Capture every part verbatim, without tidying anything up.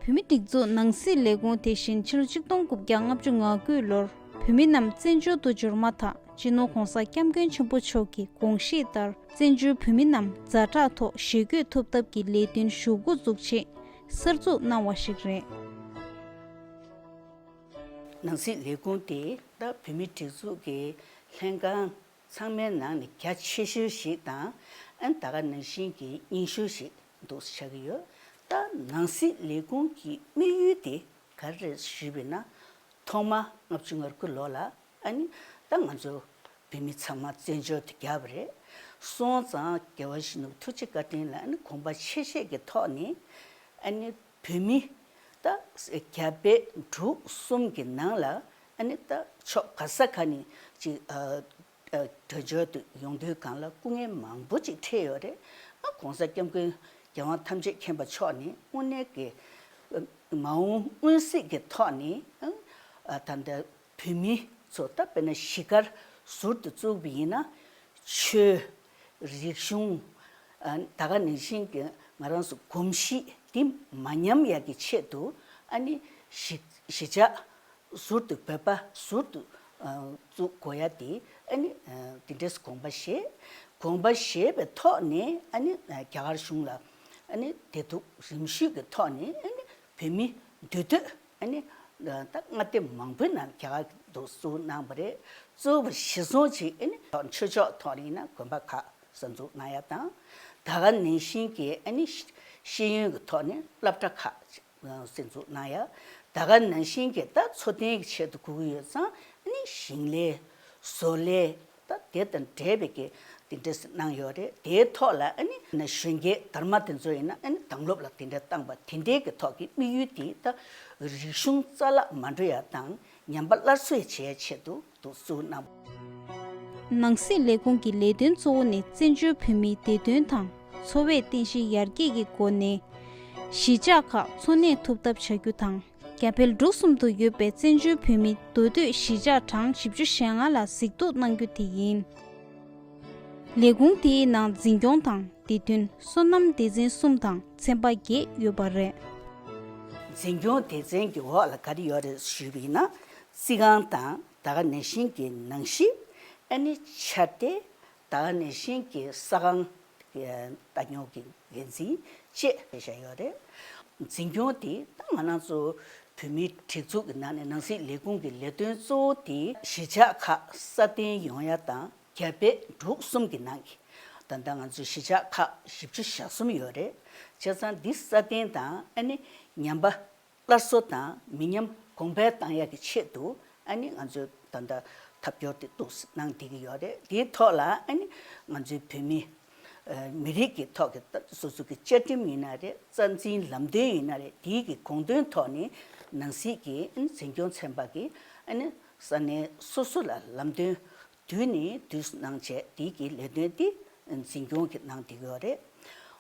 བོད་མིའི་སྒྲིག་འཛུགས་ནང་སྲིད་ལས་ཁུངས་དེ་བཞིན་ཕྱི་ལོ་ཆིག་སྟོང་དགུ་བརྒྱ་ལྔ་བཅུ་ང་དགུ་ལོར་བོད་མི་རྣམས་བཙན་བྱོལ་དུ་འབྱོར་མ་ཐག་སྤྱི་ནོར་༧གོང་ས་༧སྐྱབས་མགོན་ཆེན་པོ་མཆོག་གི་དགོངས་གཞི་ལྟར་བཙན་བྱོལ་བོད་མི་རྣམས་ཛ་དྲག་ཐོག་ཞི་རྒོལ་ཐུབ་ཐབས་ཀྱི་ལས་དོན་ཞུ་འགོ་འཛུགས་ཆེད་གསར་འཛུགས་གནང་བ་ཞིག་རེད། ནང་སྲིད་ལས་ཁུངས་དེ་ད་བོད་མིའི་སྒྲིག་འཛུགས་ཀྱི་ལྷན་ཁང་ཚང་མའི་ནང་ནས་རྒྱ་ཆེ་ཤོས་ཤིག་དང་། ཨ་ནི་ད་ག་ནང་བཞིན་གྱི་རྙིང་ཤོས་ཤིག་འདུག་ཆགས་ཀྱི་ཡོད། ད་ནང་སྲིད་ལས་ཁུངས་ཀྱི་དམིགས་ཡུལ་དེ་ག་རེ་རེད་ཞུས་པ་ཡིན་ན། ཐོག་མ་ལྔ་བཅུ་ང་དགུ་ལོ་ལ་ཨ་ནི་ད་ང་ཚོ་བོད་མི་ཚང་མ་བཙན་བྱོལ་དུ་བརྒྱབ་པ་རེད། སོང་ཙང་རྒྱལ་བ་ཡིད་བཞིན་ནོར་བུ་ཐུགས་རྗེ་བཀའ་དྲིན་ལ་ཨ་ནི་དགོངས་པ་ཆེ་བཞེས་ཀྱི་ཐོག་ནས་ཨ་ནི་བོད་མི་ད་རྒྱ་བལ་འབྲུག་གསུམ་གྱི་ནང་ལ་ཨ་ནི་ད་ཕྱོགས་ག་ས་ག་ནས་ཅིག་ཨ་ཨ་བྲོས་བྱོལ་དུ་ཡོང་དུས་སྒང་ལ་སྐུ་ངལ་མང་པོ་ཅིག་འཕྲད་ཡོད་རེད། ཨ་༧གོང་ས་༧སྐྱབས་མགོན་རྒྱལ་དབང་ཐམས་ཅད་མཁྱེན་པ་མཆོག་ནས་དངོས་གནས་ཀྱི་ཨ་མ་འོངས་མངོན་གསལ་གྱི་ཐོག་ནས་ཨ་ད་ལྟ་བོད་མི་ཚོ་ད་དཔེར་ན་གཞིས་སྒར་ཟུར་དུ་བཙུགས་པ་ཡིན་ན། ཆོས། རིག་གཞུང་། ཨ་ད་ག་ནང་བཞིན་གྱི་ང་རང་ཚོ་གོམས་གཤིས་འདི་མ་ཉམས་ཡག་གི་ཆེད་དུ་ཨ་ནི་གཞིས་གཞིས་ཆགས་ཟུར་དུ་བོད་པ་ཟུར་དུ་ཨ་བཙུགས་དགོས་ཡ་དེ་ཨ་ནི་ཨ་དེ་འདྲས་དགོངས་པ་བཞེས། དགོངས་པ་བཞེས་པའི་ཐོག་ནས་ཨ་ནི་ཨ་རྒྱ་གར་གཞུང་ལ་ཨ་ནི་བདེ་སྡུག་རིམ་བཞིན་གྱི་ཐོག་ནས་ཨ་ནི་བོད་མི་འདུས་སྡོད་ཨ་ནི་ད་མངའ་སྡེ་མང་པོའི་ནང་རྒྱ་གར་དུ་བཙུགས་གནང་བ་རེད། གཙོ་བོ་གཞིར་བཟུང་བྱས་ཨ་ནི་ཆོས་ཕྱོགས་ཐོག་ནས་ཡིན་ན་དགོན་པ་ཁག་གསར་འཛུགས་གནང་ཡ་དང་། ད་ག་ནང་བཞིན་གྱི་ཨ་ནི་ཤེས་ཡོན་གྱི་ཐོག་ནས་སློབ་གྲྭ་ཁག་གསར་འཛུགས་གནང་ཡ། ད་ག་ནང་བཞིན་གྱི་ད་འཚོ་རྟེན་གྱི་ཆེད་དུ་དགོས་ཀྱི་ཡོད་ཙང་ཨ་ནི་ཞིང་ལས། བཟོ་ལས། ད་དེ་དང་འབྲེལ་བའི་གི་དེ་འདྲས་གནང་ཡོད་རེད། དེའི་ཐོག་ལ་ཨ་ནི་གཞོན་སྐྱེས་དར་མ་དེ་ཚོ་ཡིན་ན་ཨ་ནི་དྭང་སློབ་ལ་དེ་འདྲས་བཏང་པ་དེ་འདྲའི་གི་ཐོག་གི་དམིགས་ཡུལ་དེ་ད་རིག་གཞུང་རྩ་བརླག་མ་འགྲོ་ཡ་དང་ཉམས་པ་སླར་གསོ་ཡ་བྱེད་ཡ་ཆེད་དུ་འདུག་བཙུགས་གནང་། ནང་སྲིད་ལས་ཁུངས་ཀྱི་ལས་དོན་གཙོ་བོ་ནི་བཙན་བྱོལ་བོད་མིའི་བདེ་དོན་དང་འཚོ་བའི་རྟེན་གཞི་ཡར་རྒྱས་ཀྱི་སྒོ་ནས་གཞིས་ཆགས་ཁག་འཚོ་གནས་ཐུབ་ཐབས་བྱ་རྒྱུ་དང་། རྒྱ་བལ་འབྲུག་གསུམ་དུ་ཡོད་པའི་བཙན་བྱོལ་བོད་མིའི་མདོ་སྟོད་གཞིས་ཆགས་གྲངས་བཞི་བཅུ་ཞེ་ལྔ་ལ་གཟིགས་རྟོག་གནང་རྒྱུ་དེ་ཡིན། ལས་ཁུངས་དེའི་ནང་འཛིན་སྐྱོང་དང་སྡེ་བདུན། སོ་ནམ་སྡེ་ཚན་གསུམ་དང་ཚན་པ་བརྒྱད་ཡོད་པ་རེད། འཛིན་སྐྱོང་སྡེ་ཚན་གྱི་འོག་ལ་ག་རེ་ཡོད་རེད་ཞུས་པ་ཡིན་ན། རྩིས་ཁང་དང་ད་ག་ནང་བཞིན་གྱི་ནང་ཞིབ། ཨ་ནི་འཆར་ལྟེ། ད་ག་ནང་བཞིན་གྱི་ས་ཁང་ལྟ་སྐྱོང་གི་འགན་འཛིན་བཅས་བྱས་བཞག་ཡོད་རེད། འཛིན་སྐྱོང་དེ་ད་ང་རང་ཚོ་བོད་མིའི་སྒྲིག་འཛུགས་ཀྱི་ནང་ནས་ནང་སྲིད་ལས་ཁུངས་ཀྱི་ལས་དོན་གཙོ་བོ་དེ་གཞིས་ཆགས་ཁག་སྲ་བརྟན་ཡོང་ཡ་དང་རྒྱ་བལ་འབྲུག་གསུམ་གྱི་ནང་གི་ད་ལྟ་ང་ཚོའི་གཞིས་ཆགས་ཁག་བཞི་བཅུ་ཞེ་གསུམ་ཡོད་རེད། བྱས་ཙང་འདི་སྲ་བརྟན་དང་ཨ་ནི་ཉམས་པ་སླར་གསོ་དང་མི་ཉམས་གོང་འཕེལ་གཏང་ཡག་གི་ཆེད་དུ་ཨ་ནི་ང་ཚོས་ད་ལྟ་ཐབས་སྐྱོར་དེ་འདུག་གནང་བསྡད་ཀྱི་ཡོད་རེད། དེའི་ཐོག་ལ་ཨ་ནི་ང་ཚོའི་བོད་མི་ཨ་མི་རིགས་ཀྱི་ཐོག་གི་ད་སོ་སོ་གི་བཅའ་ཁྲིམས་ཡིན་ན་རེད། རྩ་འཛིན་ལམ་སྟོན་ཡིན་ན་རེད། དེའི་གི་དགོངས་དོན་ཐོག་ནས་ནང་སྲིད་ཀྱི་ཨ་ནི་འཛིན་སྐྱོང་ཚན་པ་གིས་ཨ་ནི་ས་གནས་སོ་སོ་ལ་ལམ་སྟོན་དུས་ནས་དུས་སུ་གནང་བྱས་དེའི་གི་ལས་དོན་དེ་འཛིན་སྐྱོང་གིས་གནང་བསྡད་ཀྱི་ཡོད་རེད།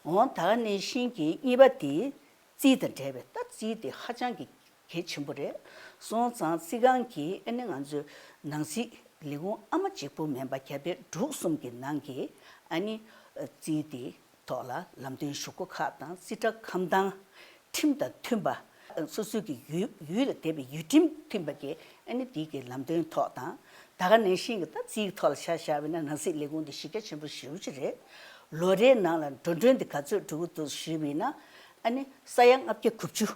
འོང་ད་ག་ནང་བཞིན་གྱི་གཉིས་པ་དེ། རྩིས་དང་འབྲེལ་བའི་ད་རྩིས་དེ་ཧ་ཅང་གི་གལ་ཆེན་པོ་རེད། སོང་ཙང་རྩིས་ཁང་གིས་ཨ་ནི་ང་ཚོའི་ནང་སྲིད་ལས་ཁུངས་ཨ་མ་གཅིག་པུ་མིན་པ་རྒྱ་བལ་འབྲུག་གསུམ་གྱི་ནང་གི་ཨ་ནི་རྩིས་དེ་ཐོག་ལ་ལམ་སྟོན་ཞུ་སྒོ་ཁག་དང་རྩིས་ཁྲ་ཁྲིམས་དང་ཁྲིམས་དང་མཐུན་པ། སོ་སོའི་གི་ཡུལ་ཡུལ་ལ་བསྡད་པའི་ཡུལ་ཁྲིམས་མཐུན་པ་གི་ཨ་ནི་དེའི་གི་ལམ་སྟོན་ཐོག་དང་། ད་ག་ནང་བཞིན་གྱི་ད་རྩིས་ཀྱི་ཐོག་ལ་ཆ་བཞག་པ་ཡིན་ན་ནང་སྲིད་ལས་ཁུངས་འདི་གཞི་རྒྱ་ཆེན་པོ་ཞེ་པོ་ཅིག་རེད། ལོ་རེའི་ནང་ལ་འགྲོ་གྲོན་འདི་ག་ཚོད་འགྲོ་གི་འདུག་ཞུས་པ་ཡིན་ན། ཨ་ནི་ས་ཡ་ལྔ་བརྒྱ་དགུ་བཅུ།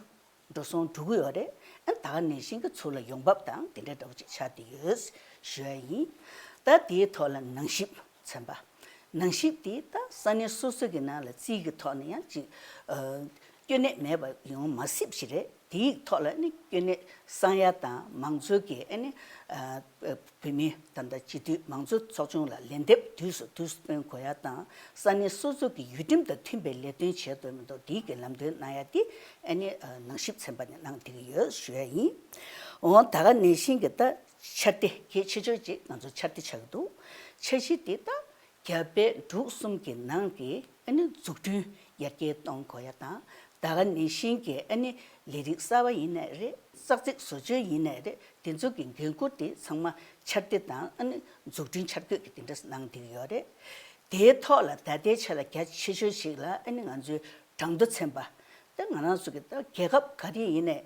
འགྲོ་སོང་འགྲོ་གི་ཡོད་རེད། ཨ་ད་ག་ནང་བཞིན་གྱི་ཚུར་ལ་ཡོང་འབབ་དང་དེ་འདྲ་འདྲ་བོ་ཅིག་ཆགས་བསྡད་ཡོད་ཞུ་ཡ་ཡིན། ད་དེའི་ཐོག་ལ་ནང་ཞིབ་ཚན་པ། ནང་ཞིབ་དེ་ད་ས་གནས་སོ་སོ་གི་ནང་ལ་རྩིས་ཀྱི་ཐོག་ནས་ཡང་ཅིག་ཨ་སྐྱོན་གནད་མེད་པ་ཡོང་མ་སྲིད་པ་ཞིག་རེད། དེའི་ཐོག་ལ་ནི་སྐྱོན་གནད་སངས་ཡ་དང་མང་གཙོ་གི་ཨ་ནི་ཨ་བོད་མི་ད་ལྟ་སྤྱི་འཐུས་མང་གཙོ་ཚོགས་ཆུང་ལ་ལན་འདེབས་དུས་སུ་དུས་སུ་སྟོན་དགོས་ཡ་དང་ས་གནས་སོ་སོ་གི་ཡུལ་ཁྲིམས་དང་མཐུན་པའི་ལས་དོན་བྱས་འདུག་མི་འདུག་དེའི་གི་ལམ་སྟོན་གནང་ཡ་དེ་ཨ་ནི་ཨ་ནང་ཞིབ་ཚན་པ་ནས་གནང་བསྡད་ཀྱི་ཡོད་ཞུ་ཡ་ཡིན། འོ་ད་ག་ནང་བཞིན་གྱི་ད་འཆར་ལྟེ་གལ་ཆེ་ཤོས་ཅིག་ང་ཚོ་འཆར་ལྟེ་ཆགས་ཀྱི་འདུག་འཆར་གཞི་དེ་ད་རྒྱ་བལ་འབྲུག་གསུམ་གྱི་ནང་གི་ཨ་ནི་འཛུགས་སྐྲུན་ཡར་རྒྱས་གཏོང་དགོས་ཡ་དང་། ད་ག་ནང་བཞིན་གྱི་ཨ་ནི་ལས་རིགས་གསར་པ་ཡིན་ནའི་རེད། ཙག་ཙིག་བཟོ་བཅོས་ཡིན་ནའི་རེད། དེ་ཚོ་གི་འགན་འཁུར་དེ་ཚང་མ་འཆར་ལྟེ་དང་ཨ་ནི་འཛུགས་སྐྲུན་འཆར་འགོད་ཀྱི་དེ་འདྲ་གནང་བསྡད་ཀྱི་ཡོད་རེད། དེའི་ཐོག་ལ་ད་ལྟའི་ཆ་ལ་རྒྱ་ཆེ་ཤོས་ཤིག་ལ་ཨ་ནི་ང་ཚོའི་གྲངས་ཐོ་ཚན་པ། ད་ང་རང་ཚོ་གི་ད་རྒྱལ་ཁབ་ག་རེ་ཡིན་ནའི་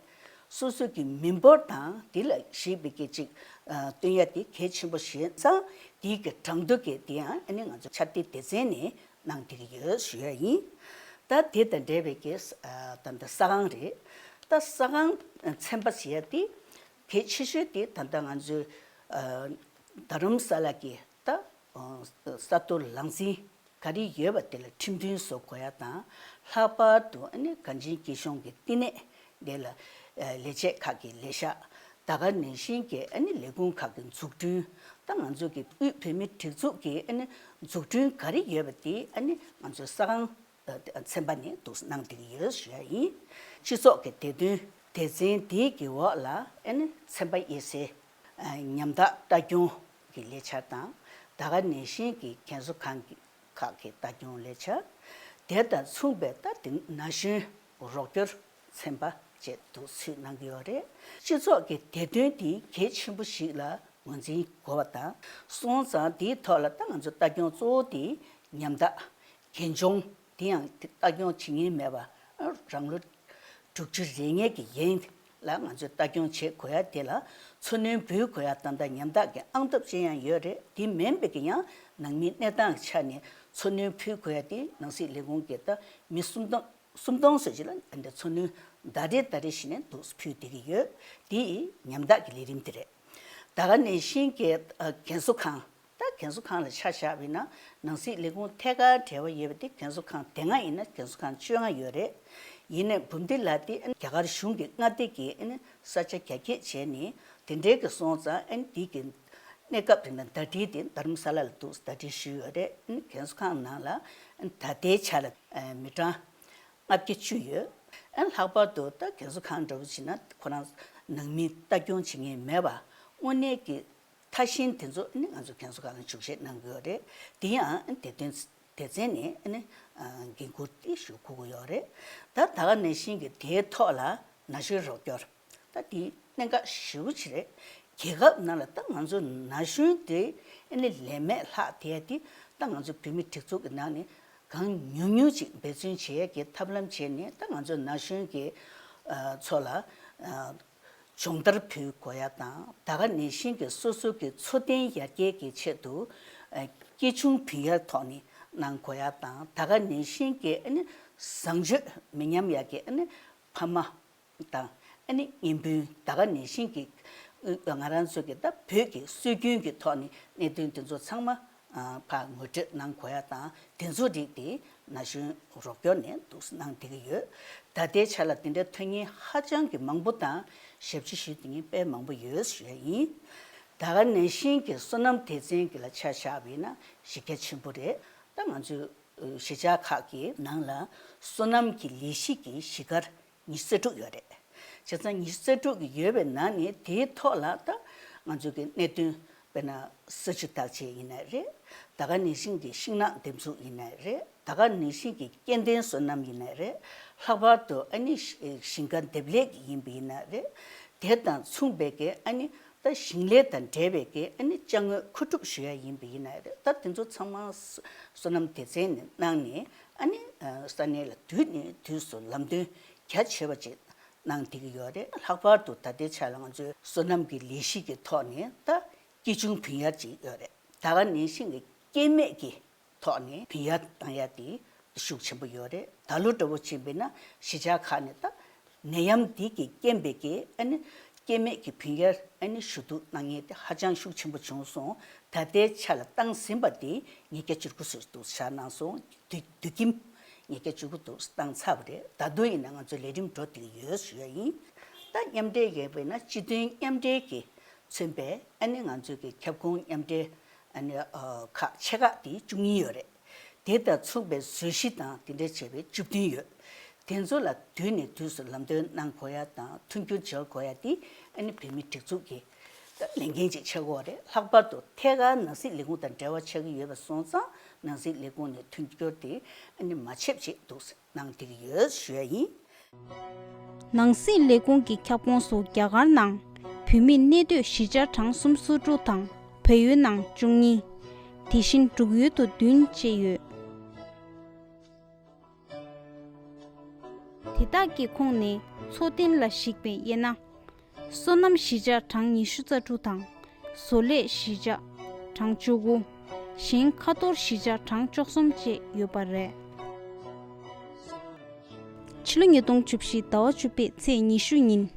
སོ་སོ་གི་མི་འབོར་དང་དེ་ལ་གཞིགས་པའི་གི་ཅིག་ཨ་སྟོན་ཡ་དེ་གལ་ཆེན་པོ་ཞིག་ཡིན་ཙང་། དེའི་གི་གྲངས་ཐོ་གི་དེ་ཡང་ཨ་ནི་ང་ཚོ་ཕྱག་དེབ་སྡེ་ཚན་ནས་གནང་བསྡད་ཀྱི་ཡོད་ཞུ་ཡ་ཡིན། ད་དེ་དང་འབྲེལ་བའི་གི་ཨ་ད་ད་ས་ཁང་རེད། ད་ས་ཁང་ཚན་པ་ཟེར་ཡ་དེ་གལ་ཆེ་ཤོས་དེ་ད་ལྟ་ང་ཚོའི་ཨ་རྡ་རམ་ས་ལ་གི་ད་ས་རྡོ་ལག་འཛིན་ག་རེ་ཡོད་པ་དེ་ལ་ཁྲིམས་མཐུན་བཟོ་དགོས་ཡ་དང་། ལྷག་པར་དུ་ཨ་ནི་གངས་ཅན་སྐྱིད་གཤོངས་ཀྱི་བསྟི་གནས་དེ་ལ་ལས་བྱེད་ཁག་གི་ལས་ཤག་ད་ག་ནང་བཞིན་གྱི་ཨ་ནི་ལས་ཁུངས་ཁག་གི་འཛུགས་སྐྲུན། ད་ང་ཚོ་གི་དབུས་བོད་མིའི་སྒྲིག་འཛུགས་ཀྱི་ཨ་ནི་འཛུགས་སྐྲུན་ག་རེ་ཡོད་པ་དེ་ཨ་ནི་ང་ཚོའི་ས་ཁང་ཚན་པ་ནས་འདུག་གནང་བསྡད་ཀྱི་ཡོད་ཞུ་ཡ་ཡིན། སྤྱི་ཚོགས་ཀྱི་བདེ་དོན་སྡེ་ཚན་འདིའི་གི་འོག་ལ་ཨ་ནི་ཚན་པ་དབྱེ་གསལ། ཉམ་ཐག་ལྟ་སྐྱོང་གི་ལས་འཆར་དང་། ད་ག་ནང་བཞིན་གྱི་རྒན་གསོ་ཁང་གི་ཁག་གི་ལྟ་སྐྱོང་ལས་འཆར། དེ་དང་མཚུངས་པའི་ད་དེ་ན་གཞོན་རོགས་སྐྱོར་ཚན་པ་བཅས་འདུག་ཚུད་གནང་གི་ཡོད་རེད། སྤྱི་ཚོགས་ཀྱི་བདེ་དོན་དེ་གལ་ཆེན་པོ་ཞིག་ལ་ངོས་འཛིན་དགོས་པ་དང་། སོང་ཙང་དེའི་ཐོག་ལ་ད་ང་ཚོ་ལྟ་སྐྱོང་གཙོ་བོ་དེ་ཉམ་ཐག་རྒན་གཞོན། དེ་ཡང་ལྟ་སྐྱོང་བྱེད་མཁན་མེད་པ། རང་ལོ་དྲུག་ཅུ་རེ་ལྔའི་གི་ཡན་ལ་ང་ཚོས་ལྟ་སྐྱོང་བྱེད་དགོས་ཡ་དེ་ལ་འཚོ་སྣོན་འབུལ་དགོས་ཡ་ཏན་ཏན་ཉམ་ཐག་གི་ཨང་སྟབས་ཅན་ཡང་ཡོད་རེད། དེ་མིན་པའི་གི་ཡང་ནང་མིའི་གནས་སྟངས་ཀྱི་ཆ་ནས་འཚོ་སྣོན་ཕུལ་དགོས་ཡ་དེ་ནང་སྲིད་ལས་ཁུངས་ཀྱི་ད་མི་སུམ་སྟོང་སུམ་སྟོང་ཙམ་ཅིག་ལ་འདི་འཚོ་སྣོན་ཟླ་རེ་ཟླ་རེ་བཞིན་ནས་འདུག་ཕུལ་བསྡད་ཀྱི་ཡོད། དེ་ཉམ་ཐག་གི་ལས་རིམ་དེ་རེད། ད་ག་ནང་བཞིན་གྱི་ཨ་རྒན་གསོ་ཁང་། ད་རྒན་གསོ་ཁང་ལ་ཆ་བཞག་པ་ཡིན་ན། ནང་སྲིད་ལས་ཁུངས་ཐད་ཀར་འབྲེལ་བ་ཡོད་པ་དེ་རྒན་གསོ་ཁང་དེ་སྔ་ཡིན་ན་རྒན་གསོ་ཁང་བཅོ་ལྔ་ཡོད་རེད། ཡིན་ནའི་འབུམ་སྡེ་ལ་དེ་རྒྱ་གར་གཞུང་གི་མངའ་སྡེ་གི་ས་ཆ་རྒྱ་སྐྱེད་བྱས་ནས་དེ་འདྲའི་གི་སོང་ཙང་། ཨ་ནི་དེའི་གི་གནས་སྐབས་རིང་ལ་ཟླ་སྒྲིལ་དེ་རྡ་རམ་ས་ལ་ལ་འདུག་ཟླ་སྒྲིལ་ཞུས་ཡོད་རེད། ཨ་ནི་རྒན་གསོ་ཁང་ནང་ལ་ད་ལྟའི་ཆ་ལ་མི་གྲངས་ལྔ་བརྒྱ་བཅུ་ཡོད། ཨ་ནི་ལྷག་པར་དུ་ད་རྒན་གསོ་ཁང་འདྲ་བོ་བྱས་ན་ཁོ་རང་ནང་མི་ལྟ་སྐྱོང་བྱེད་མཁན་མེད་པ། དངོས་གནས་ཀྱི་ཐ་ཤིང་དེ་ཚོ་ནི་ང་ཚོ་རྒན་གསོ་ཁང་ལ་འཇུག་བྱེད་གནང་གི་ཡོད་རེད། དེ་ཡང་བདེ་དོན་སྡེ་ཚན་ནས་ནི་འགན་འཁུར་དེ་ཞུ་དགོས་ཀྱི་ཡོད་རེད། ད་ད་ག་ནང་བཞིན་གྱི་དེའི་ཐོག་ལ་ན་གཞོན་རོགས་སྐྱོར། ད་དེ་གནད་འགག་ཞེ་པོ་ཅིག་རེད། རྒྱལ་ཁབ་ནང་ལ་ད་ང་ཚོ་ན་གཞོན་དེ་ནི་ལས་མེད་ལྷག་བསྡད་དེ། ད་ང་ཚོ་བོད་མི་སྒྲིག་འཛུགས་ཀྱི་ནང་ནས་གང་ཉུང་ཉུང་ཅིག་འབད་བརྩོན་བྱེད་ཡས་ཀྱི་ཐབས་ལམ་བྱས་ནས། ད་ང་ཚོ་ན་གཞོན་གྱི་ཚོ་ལ་སྦྱོང་བརྡར་ཕུལ་དགོས་ཡ་དང་། ད་ག་ནང་བཞིན་གྱི་སོ་སོ་གི་འཚོ་རྟེན་ཡར་རྒྱས་ཀྱི་ཆེད་དུ་ཨ་སྐྱིད་ཆུང་ཕུལ་ཡ་ཐོག་ནས་གནང་དགོས་ཡ་དང་། ད་ག་ནང་བཞིན་གྱི་ཨ་ནི་བཟང་སྤྱོད་མི་ཉམས་ཡ་གི་ཨ་ནི་ཕ་མ་དང་། ཨ་ནི་གཉེན་སྤུན། ད་ག་ནང་བཞིན་གྱི་ཨ་ང་རང་ཚོ་གི་ད་བོད་ཀྱི་སྲོལ་རྒྱུན་གྱི་ཐོག་ནས་གནད་དོན་དེ་ཚོ་ཚང་མ་ཨ་ཕར་ངོ་སྤྲོད་གནང་དགོས་ཡ་དང་། དེ་ཚོ་རིགས་དེ་ན་གཞོན་རོགས་སྐྱོར་ནས་འདུག་གནང་བསྡད་ཀྱི་ཡོད། ད་ལྟའི་ཆ་ལ་དེ་འདྲའི་ཐོན་མཁན་ཧ་ཅང་གི་མང་པོ་དང་། ཞབས་ཕྱི་ཞུ་བསྡད་མཁན་དཔེ་མང་པོ་ཡོད་ཞུ་ཡ་ཡིན། ད་ག་ནང་བཞིན་གྱི་སོ་ནམ་སྡེ་ཚན་གྱི་ལ་ཆ་བཞག་པ་ཡིན་ན་གཞི་རྒྱ་ཆེན་པོ་རེད། ད་ང་ཚོའི་གཞིས་ཆགས་ཁག་གི་ནང་ལ་སོ་ནམ་གྱི་ལས་གཞི་གི་གཞིས་སྒར་ཉི་ཤུ་རྩ་དྲུག་ཡོད་རེད། བྱས་ཙང་ཉི་ཤུ་རྩ་དྲུག་གི་ཡོད་པའི་ནང་ནས་དེའི་ཐོག་ལ་ད་ང་ཚོ་གི་གནད་དོན་དཔེར་ན་ས་ཆུ་བརྟག་དཔྱད་ཡིན་ནའི་རེད། ད་ག་ནང་བཞིན་གྱི་ཤིང་ནགས་འདེབས་འཛུགས་ཡིན་ནའི་རེད། ད་ག་ནང་བཞིན་གྱི་སྐྱེ་ལྡན་སོ་ནམ་ཡིན་ནའི་རེད། ལྷག་པར་དུ་ཨ་ནི་ཞིང་ཁ་འདེབས་ལས་ཀྱི་ཡིན་པ་ཡིན་ནའི་རེད། དེ་དང་མཚུངས་པའི་གི་ཨ་ནི་ད་ཞིང་ལས་དང་འབྲེལ་བའི་གི་ཨ་ནི་ཅ་དངོས་མཁོ་སྒྲུབ་ཞུ་ཡ་ཡིན་པ་ཡིན་ནའི་རེད། ད་དེ་ཚོ་ཚང་མ་སོ་ནམ་སྡེ་ཚན་ནས་གནང་ནས། ཨ་ནི་ས་གནས་ལ་དུས་ནས་དུས་སུ་ལམ་སྟོན་རྒྱ་ཆེ་བ་ཅིག་གནང་བསྡད་ཀྱི་ཡོད་རེད། ལྷག་པར་དུ་ད་ལྟའི་ཆ་ལ་ང་ཚོའི་སོ་ནམ་གྱི་ལས་གཞི་གི་ཐོག་ནས་ད་སྐྱིད་ཆུང་བུན་གཡར་ཅིག་ཡོད་རེད། ད་ག་ནང་བཞིན་གྱི་སྐྱེད་མེད་ཀྱི་ཐོག་ནས་བུན་གཡར་བཏང་ཡ་དེ་ཤུགས་ཆེན་པོ་ཡོད་རེད། ད་ལོ་འདྲ་བོ་ཕྱིན་པ་ཡིན་ན་གཞིས་ཆགས་ཁག་ནས་ད་ནད་ཡམས་འདི་གི་རྐྱེན་པས་ཀྱི་ཨ་ནི་སྐྱེད་མེད་ཀྱི་བུན་གཡར་ཨ་ནི་ཞུ་གཏུག་གནང་མཁན་དེ་ཧ་ཅང་ཤུགས་ཆེན་པོ་བྱུང་སོང་། ད་ལྟའི་ཆ་ལ་བཏང་ཟིན་པ་དེ་ཉིས་བརྒྱ་བཅུ་དགུ་ཙམ་འདུག་བཞག་གནང་སོང་། དུད་དུད་ཁྱིམ་ཉིས་བརྒྱ་བཅུ་དགུ་འདུག་བཏང་ཚར་བ་རེད། ད་དུང་ཡིན་ན་ང་ཚོ་ལས་རིམ་འགྲོ་བསྡད་ཀྱི་ཡོད་ཞུ་ཡ་ཡིན། ད་མཉམ་འབྲེལ་ཡིན་པ་ཡིན་ན་སྤྱི་དོན་མཉམ་འབྲེལ་གྱིས་མཚོན་པའི་ཨ་ནི་ང་ཚོའི་གི་ཁྱབ་ཁོངས་མཉམ་འབྲེལ་ཨ་ནི་ཨ་ཁག་ཆེ་ཁག་དེ་བཅུ་གཉིས་ཡོད་རེད། དེ་དང་མཚུངས་པའི་བཟོ་གཞི་དང་དེ་འདྲ་བྱས་པའི་བཅུ་བདུན་ཡོད། དེ་ཚོ་ལ་དུས་ནས་དུས་སུ་ལམ་སྟོན་གནང་དགོས་ཡ་དང་མཐུན་འགྱུར་འཇལ་དགོས་ཡ་དེ་ཨ་ནི་བོད་མིའི་སྒྲིག་འཛུགས་ཀྱི་ལས་འགན་ཅིག་ཆགས་ཀྱི་ཡོད་རེད། ལྷག་པར་དུ་ཐད་ཀར་ནང་སྲིད་ལས་ཁུངས་དང་འབྲེལ་བ་ཆགས་ཀྱི་ཡོད་པ་སོང་ཙང་ནང་སྲིད་ལས་ཁུངས་ནས་མཐུན་འགྱུར་དེ་ཨ་ནི་མ་བྱེད་ཅེས་འདུག་གནང་བསྡད་ཀྱི་ཡོད་ཞུ་ཡ་ཡིན། ནང་སྲིད་ལས་ཁུངས་ཀྱི་ཁྱབ་ཁོངས་སུ་རྒྱ་གར་ནང་བོད་མིའི་གནས་སྡོད་གཞིས་ཆགས་གྲངས་སུམ་ཅུ་སོ་དྲུག་དང་། བལ་ཡུལ་ནང་བཅུ་གཉིས། དེ་བཞིན་འབྲུག་ཡུལ་དུ་བདུན་བཅས་ཡོད། དེ་དག་གི་ཁོངས་ནས་འཚོ་རྟེན་ལ་གཞིགས་པའི་དབྱེ་ན། སོ་ནམ་གཞིས་ཆགས་གྲངས་ཉི་ཤུ་རྩ་དྲུག་དང་། བཟོ་ལས་གཞིས་ཆགས་གྲངས་བཅུ་དགུ། གཞན་ཁ་ཐོར་གཞིས་ཆགས་གྲངས་བཅུ་གསུམ་བཅས་ཡོད་པ་རེད། ཕྱི་ལོ་ཉིས་སྟོང་བཅུ་བཞི་ཟླ་བ་བཅུ་པའི་ཚེས་ཉི་ཤུ་ཉིན།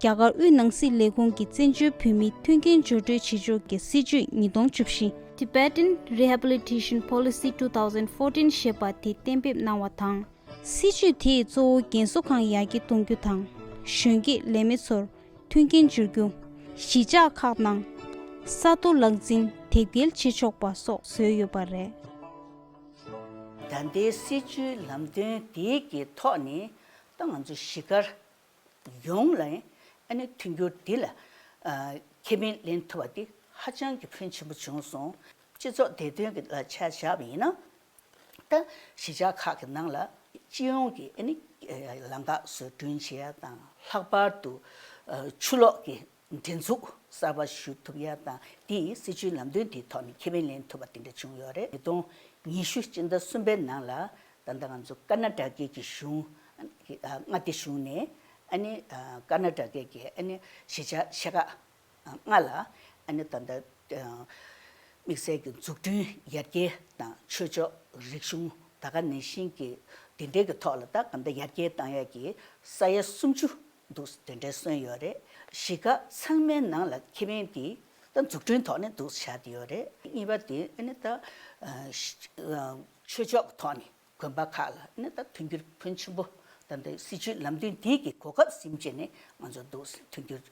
རྒྱ་གར་དབུས་ནང་སྲིད་ལས་ཁུངས་ཀྱི་བཙན་བྱོལ་བོད་མིའི་མཐུན་རྐྱེན་སྦྱོར་སྤྲོད་བྱེད་ཕྱོགས་ཀྱི་སྲིད་བྱུས་ཉིས་སྟོང་བཅུ་བཞི། Tibetan Rehabilitation Policy two thousand fourteen ཞེས་པ་དེ་གཏན་འབེབས་གནང་བ་དང་། སྲིད་བྱུས་དེས་གཙོ་བོ་རྒན་གསོ་ཁང་ཡར་རྒྱས་གཏོང་རྒྱུ་དང་། གཞོན་སྐྱེས་ལས་མེད་ཚོར་མཐུན་རྐྱེན་སྦྱོར་རྒྱུ། གཞིས་ཆགས་ཁག་ནང་ས་རྡོ་ལག་འཛིན་དེབ་སྐྱེལ་བྱེད་ཆོག་པ་སོགས་བཟོས་ཡོད་པ་རེད། ད་ལྟའི་སྲིད་བྱུས་ལམ་སྟོན་དེའི་གི་ཐོག་ནས་ད་ང་ཚོ་གཞིས་སྒར་ཡོངས་ལ་ཨ་ནི་མཐུན་འགྱུར་འདི་ལ་ཨ་ཁེ་ཕན་ལེན་ཐུབ་པ་འདི་ཧ་ཅང་གི་ཕོན་ཆེན་པོ་བྱུང་སོང་། སྤྱི་ཚོགས་བདེ་དོན་གྱི་ལ་ཆ་བཞག་པ་ཡིན་ན། ད་གཞིས་ཆགས་ཁག་གི་ནང་ལ་སྤྱི་ཡོངས་ཀྱི་ཨ་ནི་ལམ་ཁ་བཟོ་སྐྲུན་བྱེད་ཡ་དང་། ལྷག་པར་དུ་ཆུ་གློག་གི་འདྲེན་འཛུགས་གསར་པ་ཞུ་ཐུབ་ཡ་དང་། དེ་ཡིས་སྲིད་བྱུས་ལམ་སྟོན་དེའི་ཐོག་ནས་ཁེ་ཕན་ལེན་ཐུབ་པ་དེ་འདྲ་བྱུང་ཡོད་རེད། ཉིས་སྟོང་ཉི་ཤུ་སྤྱི་ཟླ་གསུམ་པའི་ནང་ལ་ད་ལྟ་ང་ཚོ་ཀར་ན་ཊ་ཀའི་གི་གཞུང་མངའ་སྡེ་གཞུང་ནས་ཨ་ནི་ཀར་ན་ཊ་ཀའི་གི་ཨ་ནི་གཞིས་ཆགས་ཆེ་ཁག་ལྔ་ལ་ཨ་ནི་ད་ལྟ་དམིགས་བསལ་གྱི་འཛུགས་སྐྲུན་ཡར་རྒྱས་དང་ཆོས་ཕྱོགས་རིག་གཞུང་ད་ག་ནང་བཞིན་གྱི་དེ་འབྲེལ་གྱི་ཐོག་ལ་ད་ག་འདྲ་ཡར་རྒྱས་བཏང་ཡག་གི་ས་ཡ་སུམ་ཅུ་འདུག་དེ་འདྲའི་སོན་ཡོད་རེད། གཞིས་ཁག་ཚང་མའི་ནང་ལ་ཁེ་ཕན་དེ་ད་འཛུགས་སྐྲུན་ཐོག་ནས་འདུག་བཞག་བསྡད་ཡོད་རེད། གཉིས་པ་དེ་ཨ་ནི་ད་ཆོས་ཕྱོགས་ཐོག་ནས། དགོན་པ་ཁག་ལ་ནི་ད་མཐུན་འགྱུར་ཕོན་ཆེན་པོ་ད་ལྟ་སྲིད་བྱུས་ལམ་སྟོན་འདི་གི་གོ་སྐབས་ཟིན་བྱས་ནས་ང་ཚོ་འདུག་མཐུན་འགྱུར་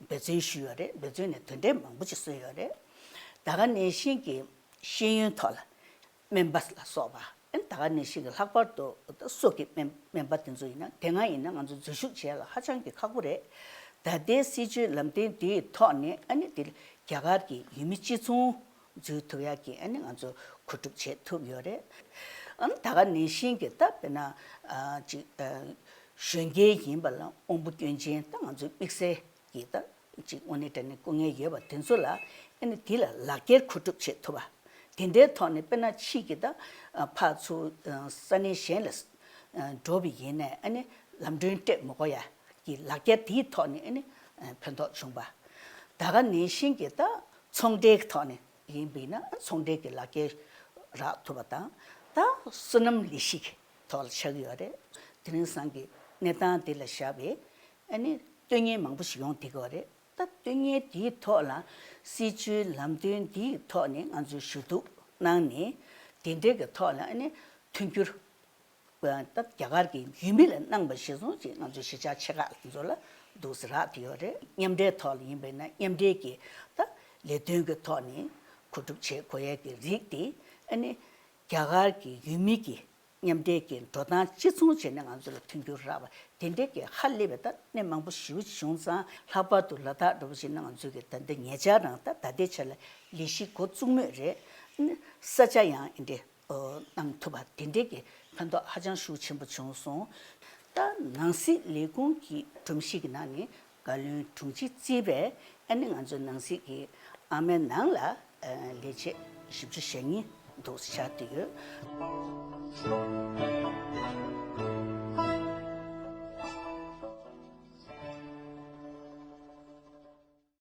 འབད་བརྩོན་ཞུས་ཡོད་རེད། འབད་བརྩོན་ནས་དོན་འབྲས་མང་པོ་ཅིག་སོན་ཡོད་རེད། ད་ག་ནང་བཞིན་གྱི་ཤེས་ཡོན་ཐོག་ལ་སྨན་པ་ལ་སོགས་པ་ཨ་ནི་ད་ག་ནང་བཞིན་གྱི་ལྷག་པར་དུ་སོགས་ཀྱི་སྨན་སྨན་པ་དེ་ཚོ་ཡིན་ན་དེ་སྔ་ཡིན་ན་ང་ཚོ་འཛུལ་ཞུགས་བྱས་ལ་ཧ་ཅང་གི་ཁག་པོ་རེད། ད་ལྟའི་སྲིད་བྱུས་ལམ་སྟོན་འདིའི་ཐོག་ནས་ཨ་ནི་དེ་རྒྱ་གར་གྱི་ཡུལ་མི་གཅིག་མཚུངས་འཛུལ་ཐུབ་ཡག་གི་ཨ་ནི་ང་ཚོ་གོ་སྒྲུབ་བྱེད་ཐུབ་ཡོད་རེད། ཨ་ནི་ད་ག་ནང་བཞིན་གྱི་ད་དཔེར་ན་ཨ་ཅིག་ཨ་གཞོན་སྐྱེས་ཡིན་པ་ལ་དབང་པོ་སྐྱོན་ཅན་ད་ང་ཚོའི་དམིགས་བསལ་གྱི་ད་ཅིག་དངོས་གནས་དྲང་གནས་སྐུ་ངལ་ཡོད་པ་དེ་ཚོ་ལ་ཨ་ནི་དེ་ལ་ལག་འཁྱེར་གོ་སྒྲུབ་བྱེད་ཐུབ་པ། དེ་འདྲའི་ཐོག་ནས་དཔེར་ན་ཕྱིས་ཀྱི་ད་ཨ་ཕར་ཚུར་ཨ་ས་གནས་གཞན་ལ་ཨ་འགྲོ་བ་ཡིན་ནའི་ཨ་ནི་ལམ་གྲོན་སྤྲད་མི་དགོས་ཡ་གི་ལག་འཁྱེར་དེའི་ཐོག་ནས་ཨ་ནི་ཨ་ཕན་ཐོགས་བྱུང་པ། ད་ག་ནང་བཞིན་གྱི་ད་ཚོང་འབྲེལ་གྱི་ཐོག་ནས། ཡིན་པས་ན་ཚོང་འབྲེལ་གྱི་ལག་འཁྱེར་རག་ཐུབ་པ་དང་། ད་སོ་ནམ་ལས་གཞི་གི་ཐོག་ལ་ཆགས་ཀྱི་ཡོད་རེད། དེང་སང་གི་གནས་སྟངས་འདི་ལ་བཞག་པའི་ཨ་ནི་སྟོན་ཉན་མང་པོ་ཞིག་ཡོང་བསྡད་ཀྱི་ཡོད་རེད། ད་སྟོན་ཉན་དེའི་ཐོག་ལ་སྲིད་བྱུས་ལམ་སྟོན་འདིའི་ཐོག་ནས་ང་ཚོས་ཞུ་གཏུག་གནང་ནས་དེ་འབྲེལ་གྱི་ཐོག་ལ་ཨ་ནི་མཐུན་འགྱུར། ད་རྒྱ་གར་གྱི་ཡུལ་མི་ལ་གནང་བ་གཞིར་བཟུང་ཅིག་ང་ཚོའི་གཞིས་ཆགས་ཆེ་ཁག་དེ་ཚོ་ལ་འདུག་སེ་རག་བསྡད་ཡོད་རེད། མཉམ་འབྲེལ་ཐོག་ལ་ཡིན་པས་ན་མཉམ་འབྲེལ་གྱི་ད་ལས་དོན་གྱི་ཐོག་ནས་གོ་སྒྲུབ་བྱེད་དགོས་ཡས་ཀྱི་རིགས་དེ་ཨ་ནི་རྒྱ་གར་གྱི་ཡུལ་མི་གྱི་མཉམ་འབྲེལ་གྱི་འགྲོ་སྟངས་གཅིག་མཚུངས་བྱས་ནས་ང་ཚོ་ལ་མཐུན་འགྱུར་རག་པ་དེ་འདྲའི་གི་ཧ་ལས་པའི་ད་གནད་མང་པོ་ཞེ་པོ་ཅིག་བྱུང་ཙང་། ལྷག་པར་དུ་ལ་དྭགས་འདྲ་པོ་ཞིག་ན་ང་ཚོས་གི་ད་ལྟ་ཉེ་ཆར་རང་ད་ད་ལྟའི་ཆ་ལ་ལས་གཞི་འགོ་བཙུགས་མུས་རེད། ཨ་ནི་ས་ཆ་ཡང་ཨེ་འདྲས། གནང་ཐུབ་པ་དེ་འདྲའི་གི་ཕན་ཐོགས་ཧ་ཅང་ཤུགས་ཆེན་པོ་བྱུང་སོང་། ད་ནང་སྲིད་ལས་ཁུངས་ཀྱི་སྒྲོམ་གཞི་གི་ནང་ནས་བཀའ་བློན་དྲུང་ཆེ་རྩིས་པས་ཨ་ནི་ང་ཚོ་ནང་སྲིད་ཀྱི་ཨ་མའི་ནང་ལ་ལས་བྱེད་བཞི་བཅུ་ཞེ་གཉིས་འདུག་བཞག་བསྡད་ཡོད།